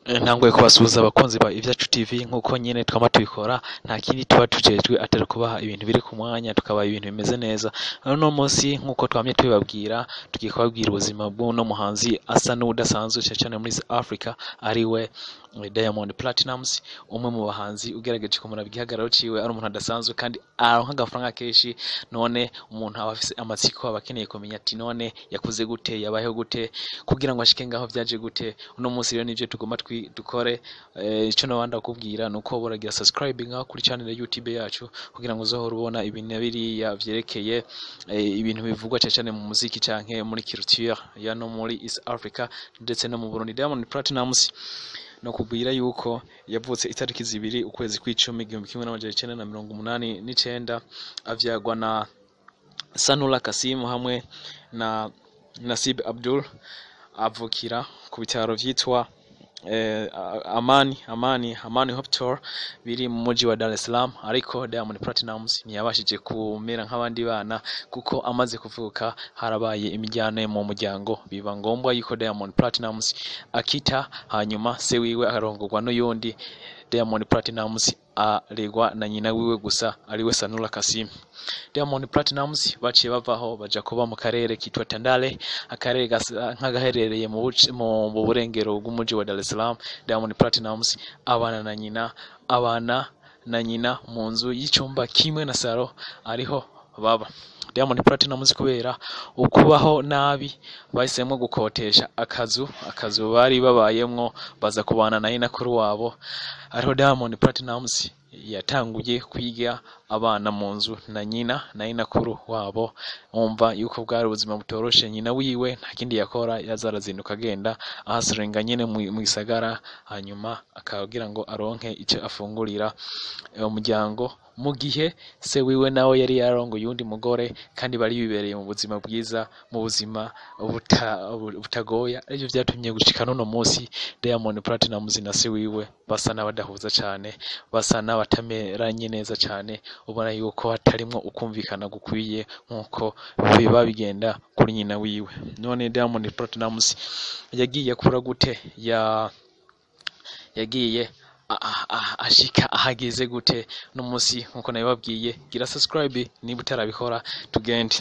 Ntanguye kubasuhuza abakunzi ba Ivyacu TV, nkuko nyene twama tubikora. Nta kindi tuba tujejwe atari kubaha ibintu biri ku mwanya, tukabaha ibintu bimeze neza. Uno munsi, nkuko twamye tubibabwira, tugiye kubabwira ubuzima bw'uno muhanzi asa n'uwudasanzwe cane cane muri Africa, ariwe Diamond Platnumz, umwe mu bahanzi ugerageje kumuraba igihagararo ciwe ari umuntu adasanzwe kandi aronka agafaranga kenshi. None umuntu aba afise amatsiko, aba akeneye kumenya ati: none yakuze gute, yabayeho gute kugira ngo ashike ngaho, vyaje gute? Uno munsi rero nivyo tugomba dukore. Ico nobanda kukubwira nuko woba subscribe ngaho kuri channel ya YouTube yacu kugira ngo uzohore ubona ibintu na biriya vyerekeye ibintu bivugwa cane cane mu muziki canke muri culture ya no muri East Africa ndetse no mu Burundi. Diamond Platnumz, no kubwira yuko yavutse itariki 2 ukwezi kw'icumi 1989, avyagwa na Sanura Kasim hamwe na Nasib Abdul, avukira ku bitaro vyitwa Amani Hospital biri mu muji wa Dar es Salaam. Ariko Diamond Platnumz ntiyabashije kumera nk'abandi bana, kuko amaze kuvuka harabaye imijyane mu muryango, biba ngombwa yuko Diamond Platnumz akita, hanyuma se wiwe arongorwa n'uyundi. Diamond Platnumz aregwa na nyina wiwe gusa, ariwe Sanura Kasim. Diamond Platnumz baciye bavaho baja kuba mu karere kitwa Tandale, akarere gasa nk'agaherereye mu burengero bw'umuji wa Dar es Salaam. Diamond Platnumz abana na nyina mu nzu y'icumba kimwe na saro, ariho baba. Diamond Platnumz, kubera ukubaho nabi, bahisemwo gukotesha akazu bari babayemwo, baza kubana na nyinakuru wabo. Ariho Diamond Platnumz yatanguye kwiga abana mu nzu na nyina na nyinakuru wabo. Wumva yuko bwari ubuzima butoroshe. Nyina wiwe nta kindi yakora, yaza arazinduka agenda ahasirenga nyene mu gisagara, hanyuma akagira ngo aronke ico afungurira umuryango, mu gihe se wiwe nawe yari yarongoye uyundi mugore kandi bari bibereye mu buzima bwiza, mu buzima butagoya. Arivyo vyatumye gushika n'uno munsi Diamond Platnumz na se wiwe basa n'abadahuza cane, basa n'abatameranye neza cane. Ubona yuko hatarimwo ukumvikana gukwiye nk'uko biba bigenda kuri nyina wiwe. None Diamond Platnumz yagiye akura gute? Yagiye ashika ahageze gute no munsi? Nkuko nabibabwiye, gira subscribe niba utarabikora, tugende.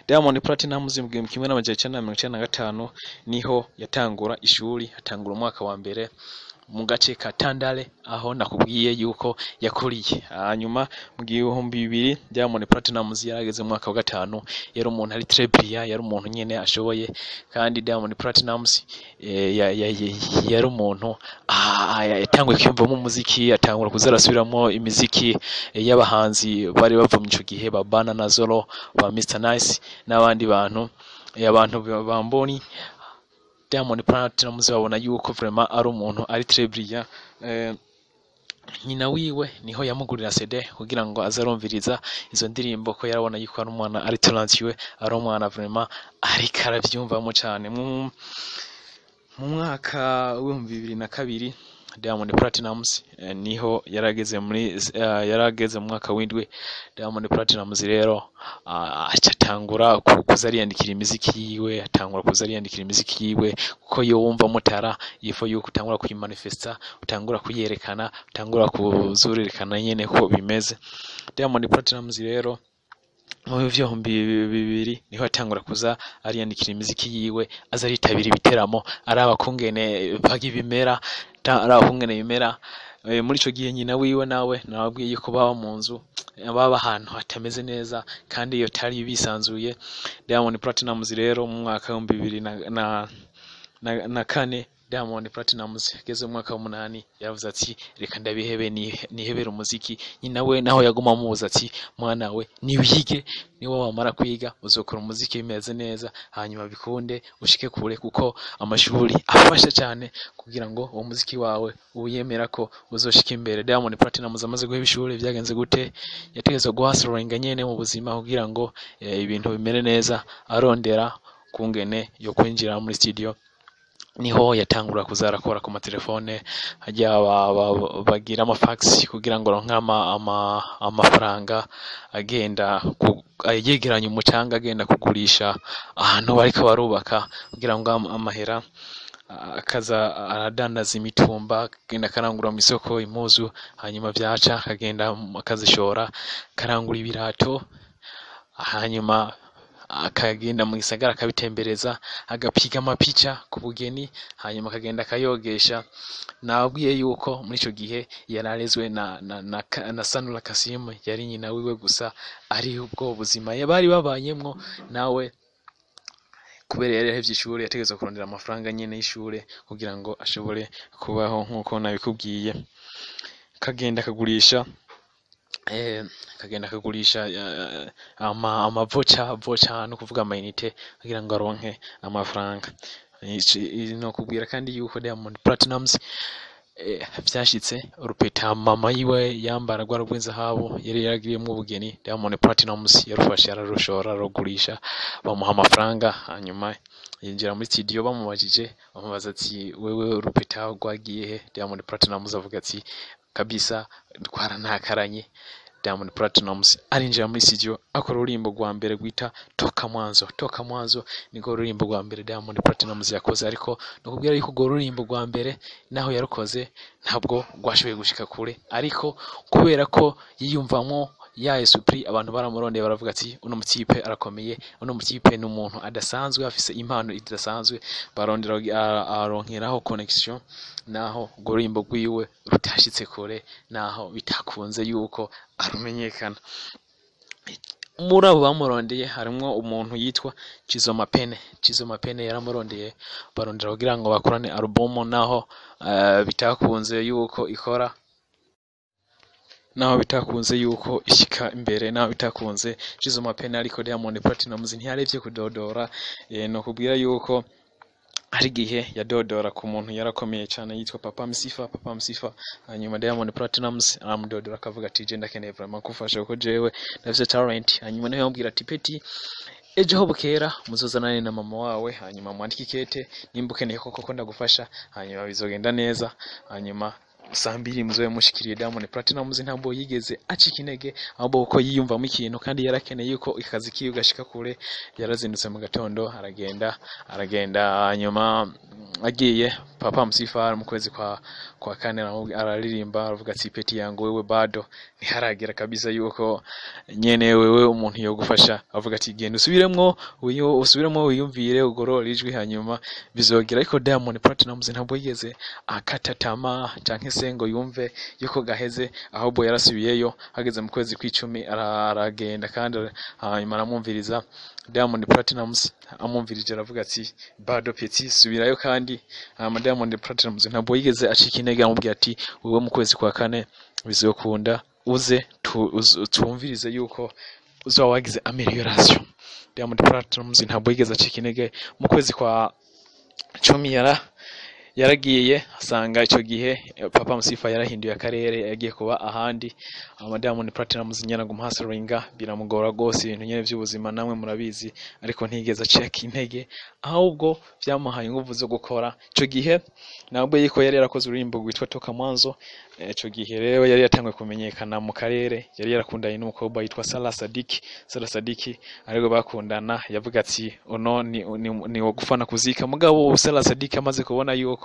Diamond Platnumz mu 1995 niho yatangura ishuri, atangura umwaka wa mbere mu gace ka Tandale, aho nakubwiye yuko yakuriye. Hanyuma mu 2000 Diamond Platnumz yarageze mu mwaka wa gatanu. Yari umuntu ari très brillant, yari umuntu nyene ashoboye. Kandi Diamond Platnumz yari umuntu yatanguye kwiyumvamo umuziki, atangura kuza arasubiramwo imiziki y'abahanzi bari bavumye ico gihe, ba Bana na Zolo, ba Mr Nice n'abandi bantu, abantu bamboni. Diamond Platnumz babona yuko vraiment ari umuntu ari très brillant. Nyina wiwe niho yamugurira CD kugira ngo aze arumviriza izo ndirimbo, ko yarabona yuko ari umwana ari talentueux, ari umwana vraiment ariko aravyumvamo cane. Mu mwaka w'2002 Diamond Platnumz niho yarageze muri yarageze mu mwaka w'indwi. Diamond Platnumz rero aca atangura kuza ariyandikira imiziki yiwe, atangura kuza ariyandikira imiziki yiwe, kuko iyo wumva mutara yifo yuko utangura kuyimanifesta, utangura kuyerekana, utangura kuzurerekana nyene ko bimeze. Diamond Platnumz rero mu 2000 niho atangura kuza ariyandikira imiziki yiwe, aza aritabira ibiteramo, araba kungene baga ibimera, araba kungene bimera. Muri ico gihe nyina wiwe nawe nababwiye yuko baba mu nzu, baba ahantu hatameze neza kandi iyo tari bisanzuye. Diamond Platnumz rero mu mwaka w'2004, Diamond Platnumz ageze mu mwaka w'umunani, yaravuze ati: "Reka ndabihebe, nihebere umuziki." Nyina we naho yaguma amubuza ati: "Mwana we, niwige, niwe wamara kwiga uzokora umuziki bimeze neza, hanyuma bikunde ushike kure, kuko amashuri afasha cyane kugira ngo uwo muziki wawe uwiyemera ko uzoshika imbere." Diamond Platnumz amaze guheba ishuri, byagenze gute? Yategetswe guhustlinga nyene mu buzima kugira ngo ibintu bimere neza, arondera kungene yo kwinjira muri studio. Niho yatangura kuza arakora ku matelefone hajya bagira amafax kugira ngo aronke amafaranga, agenda yegeranya umucanga, agenda kugurisha ahantu bariko barubaka kugira ngo amahera. akaza aradandaza imitumba, akagenda akarangura mu isoko impuzu, hanyuma vyaca akagenda akazishora, akarangura ibirato, hanyuma akagenda mu gisagara akabitembereza, agapiga amapica ku bugeni, hanyuma akagenda akayogesha. Nababwiye yuko muri ico gihe yararezwe na Sanura Kasimu, yari nyina wiwe gusa, ari ubwo buzima bari babayemwo. Nawe kubera yari yarahevye ishure, yategerezwa kurondera amafaranga nyene y'ishure kugira ngo ashobore kubaho nkuko nabikubwiye. Kagenda akagurisha amavoca voca, no kuvuga amayinite, kugira ngo aronke amafaranga. No kubwira kandi yuko Diamond Platnumz vyashitse urupeta mama yiwe yambara rwari rw'inzahabu yari yaragiriyemwo ubugeni, Diamond Platnumz yarufashe ararushora ararugurisha, bamuha amafaranga. Hanyuma yinjira muri studio, bamubajije, bamubaza ati wewe urupeta rwagiye he? Diamond Platnumz avuga ati kabisa rwarantakaranye. Diamond Platnumz arinjira muri studio akora ururimbo rwa mbere rwita Toka Mwanzo. Toka Mwanzo niko ururimbo rwa mbere Diamond Platnumz yakoze, ariko nokubwira yuko urwo rurimbo rwa mbere naho yarukoze ntabwo rwashoboye gushika kure, ariko kubera ko yiyumvamwo ya esprit, abantu baramurondeye baravuga ati uno mutipe arakomeye, uno mutipe ni umuntu adasanzwe, afise impano idasanzwe. Barondera aronkeraho connection, naho urwo rurimbo rwiwe rutashitse kure, naho bitakunze yuko arumenyekana. Muri abo bamurondeye harimwo umuntu yitwa Chizo Mapene. Chizo Mapene yaramurondeye, barondera kugira ngo bakorane album, naho bitakunze yuko ikora, naho bitakunze yuko ishika imbere, naho bitakunze Chizo Mapene. Ariko Diamond Platnumz ntiyarevye kudodora. No kubwira yuko hari igihe yadodora ku muntu yarakomeye cyane yitwa Papa Msifa. Papa Msifa, hanyuma Diamond Platnumz aramudodora akavuga ati je ndakeneye vraiment kufasha kuko jewe ndafise talent. Hanyuma niwe yamubwira ati Petit, ejo ho bukera muzozanane na mama wawe, hanyuma mwandike ikete nimba ukeneye koko ko ndagufasha, hanyuma bizogenda neza, hanyuma saa mbiri muzobe mushikiriye. Diamond Platnumz ntabwo yigeze acika intege, ahubwo kuko yiyumvamo ikintu kandi yarakeneye yuko akazi kiwe gashika kure, yarazindutse mu gatondo aragenda. Hanyuma agiye Papa Msifa mu kwezi kwa kane araririmba aravuga ati Petit yangu wewe bado ntiharagera kabisa yuko nyene wewe umuntu yogufasha. Avuga ati genda usubiremwo, usubiremwo wiyumvire, ugorore ijwi, hanyuma bizogera. Ariko Diamond Platnumz ntabwo yigeze akatatama canke se ngo yumve yuko gaheze, ahubwo yarasubiyeyo hageze mu kwezi kw'icumi aragenda kandi hanyuma aramwumviriza. Diamond Platnumz amwumvirije aravuga ati bado Petit, subirayo kandi. Hanyuma Diamond Platnumz ntabwo yigeze acika intege, aramubwira ati wewe mu kwezi kwa kane bizokunda uze twumvirize yuko uzoba wagize amelioration. Diamond Platnumz ntabwo yigeze acika intege, mu kwezi kwa 10 yaragiye asanga ico gihe Papa Msifa yarahinduye akarere, yagiye kuba ahandi. Ama Diamond Platnumz nyene aguma hustlinga, biramugora gose ibintu nyene vy'ubuzima namwe murabizi, ariko ntigeze acika intege, ahubwo vyamuhaye inguvu zo gukora. Ico gihe nabwo yiko yari yarakoze ururimbo rwitwa Toka Mwanzo. Ico gihe rero yari yatanguye kumenyekana mu karere, yari yarakundanye n'umukobwa yitwa Salah Sadiki. Salah Sadiki ariko bakundana, yavuga ati ono ni wo gufana kuzika. Mugabo Salah Sadiki amaze kubona yuko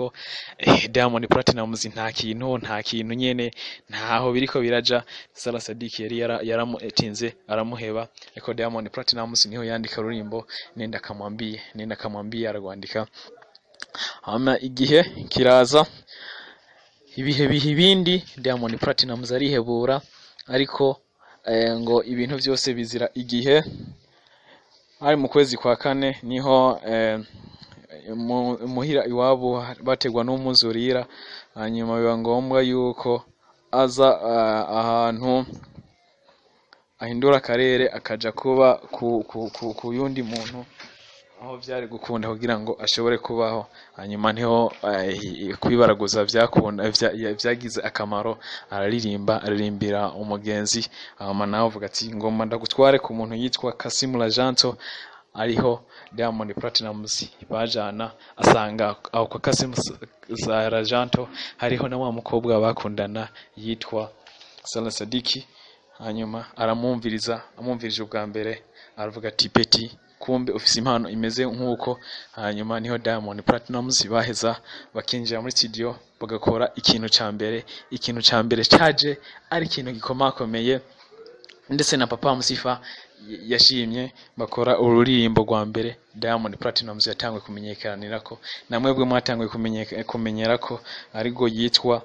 Diamond Platnumz nta kintu nyene, ntaho biriko biraja, Salah Sadiki yari yaramutinze aramuheba. Ariko Diamond Platnumz niho yandika ururimbo Nenda Kamwambie, Nenda Kamwambie ararwandika. Hama igihe kiraza, ibihe biha ibindi, Diamond Platnumz arihebura, ariko ngo ibintu vyose bizira igihe. Hari mu kwezi kwa kane niho muhira iwabo bategwa n'umwuzurira, hanyuma biba ngombwa yuko aza ahantu ahindura akarere akaja kuba ku yundi muntu aho vyari gukunda kugira ngo ashobore kubaho. Hanyuma niho kwibaraguza vyagize akamaro, araririmba, aririmbira umugenzi. Hama nawe avuga ati ngomba ndagutware ku muntu yitwa Kasimu Lajanto, ariho Diamond Platnumz bajana, asanga aho kwa Kasimu Lajanto hariho na wa mukobwa bakundana yitwa Salah Sadiki. Hanyuma aramwumviriza, amwumvirije ubwa mbere aravuga ati Petit, kumbe ufise impano imeze nk'uko. Hanyuma niho Diamond Platnumz baheza bakinjira muri studio bagakora ikintu ca mbere. Ikintu ca mbere caje ari ikintu gikomakomeye, ndetse na Papa Musifa yashimye, bakora ururirimbo rwa mbere Diamond Platnumz yatanguye kumenyekanirako, na mwebwe mwatanguye kumenyerako, ariko yitwa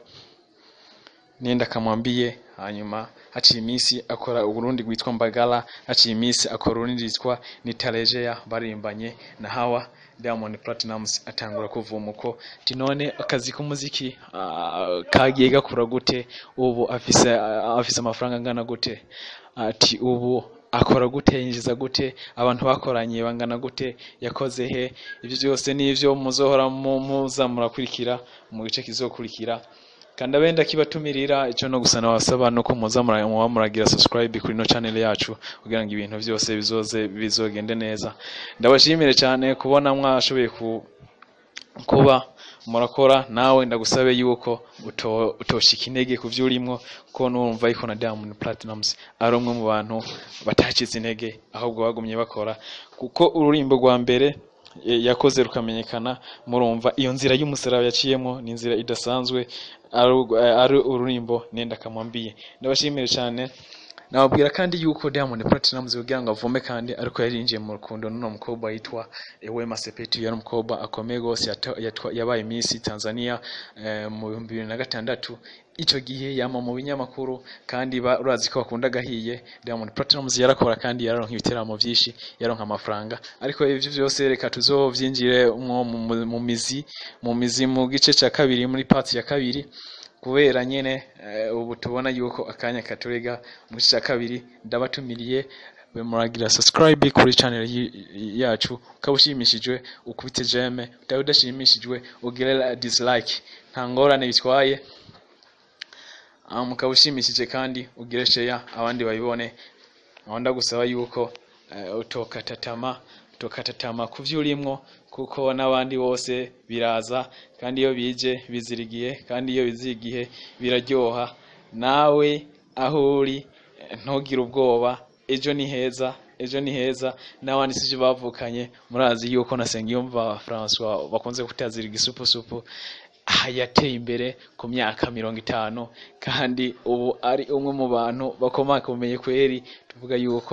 Nenda Kamwambie. Hanyuma haciye iminsi akora urundi rwitwa Mbagala, haciye iminsi akora urundi rwitwa Nitarejea baririmbanye na Hawa. Diamond Platnumz atangura kuvuma uko ati none akazi k'umuziki kagiye gakura gute, ubu afise amafaranga angana gute, ati ubu akora gute, yinjiza gute, abantu bakoranye bangana gute, yakoze he. Ibyo byose nivyo muzohora muza murakurikira mu gice kizokurikira. Kandi abenda kibatumirira ico no gusa nabasaba nuko muza muba muragira subscribe kuri no channel yacu kugira ngo ibintu byose bizoze bizogende neza. Ndabashimire cyane kubona mwashoboye kuba murakora. Nawe ndagusabe yuko utoshika intege ku vyo urimwo, kuko nurumva yuko na Diamond Platnumz ari umwe mu bantu batacitse intege, ahubwo bagumye bakora, kuko ururimbo rwa mbere yakoze rukamenyekana. Murumva iyo nzira y'umusaraba yaciyemo ni inzira idasanzwe, ari ururimbo Nenda Kamwambie. Ndabashimire cyane. Nababwira kandi yuko Diamond Platnumz kugira ngo avume kandi ariko yarinjiye mu rukundo n'uno mukobwa yitwa Wema Sepetu. Yari umukobwa akomeye gose, yabaye Miss Tanzania mu 2006. Ico gihe yama mu binyamakuru, kandi urazi ko bakunda gahiye. Diamond Platnumz yarakora kandi yararonka ibiteramo vyinshi, yaronka amafaranga, ariko ivyo vyose reka tuzovyinjire mwo mu mizi mu gice ca kabiri, muri part ya kabiri, kubera nyene ubu tubona yuko akanya katurega. Mu gice ca kabiri ndabatumiriye muragira subscribe kuri channel yacu. Ukaba ushimishijwe ukubite j'aime, utaba udashimishijwe ugire dislike, nta ngorane bitwaye. Mukaba ushimishije kandi ugire share abandi babibone. Aho ndagusaba yuko utokatatama kuvyo urimwo, kuko n'abandi bose biraza, kandi iyo bije bizirigiye, kandi iyo bizigiye biraryoha. Nawe aho uri ntugire ubwoba, ejo ni heza, ejo ni heza. N'abandi sivyo bavukanye, murazi yuko na Nsengiyumva Francois bakunze kutazira igisupusupu, yateye imbere ku myaka 50, kandi ubu ari umwe mu bantu bakomakomeye kweri. Tuvuga yuko